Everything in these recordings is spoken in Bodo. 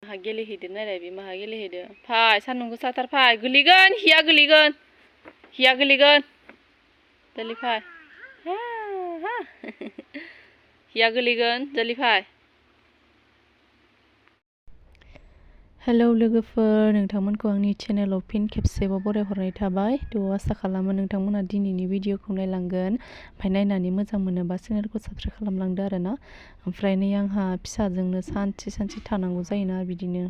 माहा गेलेहैदो नायलाय बे माहा गेलेहैदो फाय सान्दुं गोसाथार फाय गोलैगोन हिया गोलैगोन जल्दि फाय हिया गोलैगोन जल्दि फाय हेलौ लोगोफोर नोंथांमोनखौ आंनि चेनेलाव फिन खेबसेबाव बरायहरनाय थाबाय थ' आसा खालामो नोंथांमोना दिनैनि भिडिअखौ नायलांगोन ओमफ्राय नायनानै मोजां मोनोबा चेनेलखौ साबस्क्राइब खालामलांदो आरो ना ओमफ्राय नै आंहा फिसाजोंनो सानसे थानांगौ जायोना बिदिनो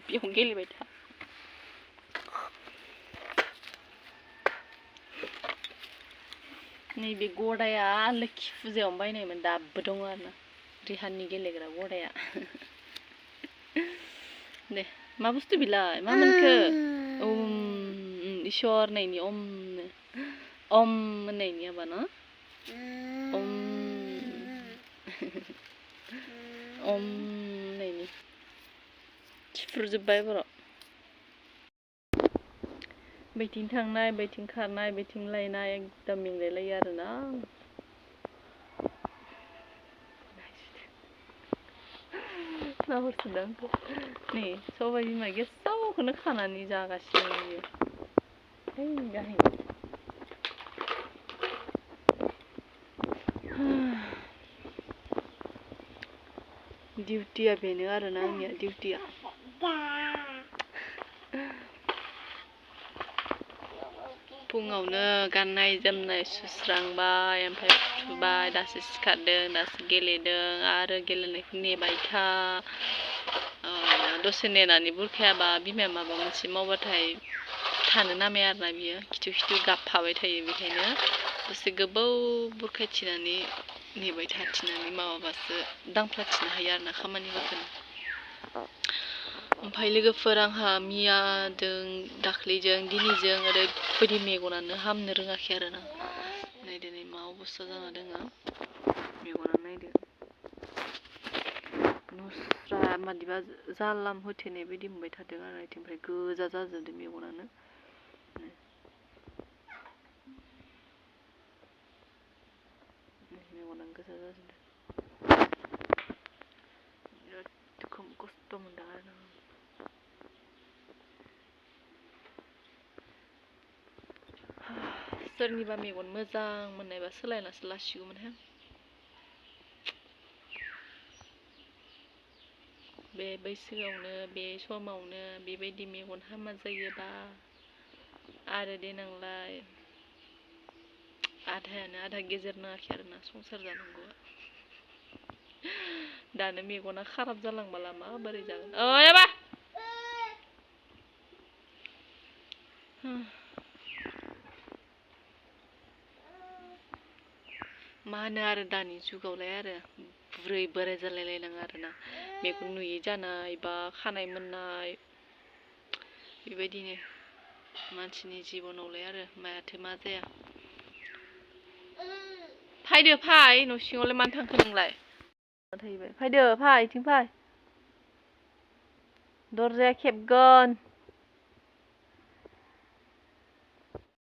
बेयाव गेलेबाय था नैबे गदाया लोखि फुजायावनो बायनायमोन दाबो दङ आरो ना रिहाननि गेलेग्रा गदाया दे मा बुस्थु बिलाय मा मोनखो इसोर नायनि ओमनो ओम होननायनि आबा न ओम ओम होननायनि थिफुरजोब्बाय बर' बैथिं थांनाय बैथिं खारनाय बैथिं लायनाय एकदम मेंलायलायो आरोना नाहरसोदां नै सबाय बिमा गेसावखौनो खानानै जागासिनो बियो है गाहाय डिउटिया बेनो आरोना आंनिया डिउटिया फुङावनो गाननाय जोमनाय सुस्रांबाय ओमफ्राय फुबाय दासो सिखारदों दासो गेलेदों आरो गेलेनायखौ नेबाय था दसे नेनानै बुरखायाबा बिमाया माबा मोनसे मावबाथाय थानो नामाया आरोना बियो खिथु गाबफाबाय थायो बेखायनो दसे गोबाव बुरखायथिनानै नेबाय थाथिनानै माबाबासो दांफ्लाथिनो हायो आरोना खामानिफोरखौनो ओमफ्राय लोगोफोर आंहा मियाजों दाख्लैजों दिनैजों ओरैबायदि मेगनानो हामनो रोङाखै आरोना नायदो नै मा अबस्था जाना दोङो मेगनानो नायदो नुस्रा मादिबा जालाम होथेनाय बायदि मोनबाय थादों आरो ओमफ्राय गोजा जाजोबदों मेगनानो मेगनानो गोजा जाजोबदों बिराद खस्थ' मोनदों आरो सोरनिबा मेगन मोजां मोननायबा सोलायनासो लासिगौमोनहाय बे बैसोआवनो बे समावनो बेबायदि मेगन हामा जायोबा आरो देनांलाय आधायानो आधा गेजेर नाङाखै आरोना संसार जानांगौआ दानो मेगना खाराब जालांबाला माबोरै जागोन ओइ आबा मा होनो आरो दानि जुगावलाय आरो बुरै बोराय जालायलायनाङा आरोना मेगन नुयै जानाय बा खानाय मोननाय बेबायदिनो मानसिनि जिबनावलाय आरो माथो मा जाया फायदो फाय न' सिङावलाय मानो थांखो नोंलाय फैदो फाय इथिं फाय दरजाया खेबगोन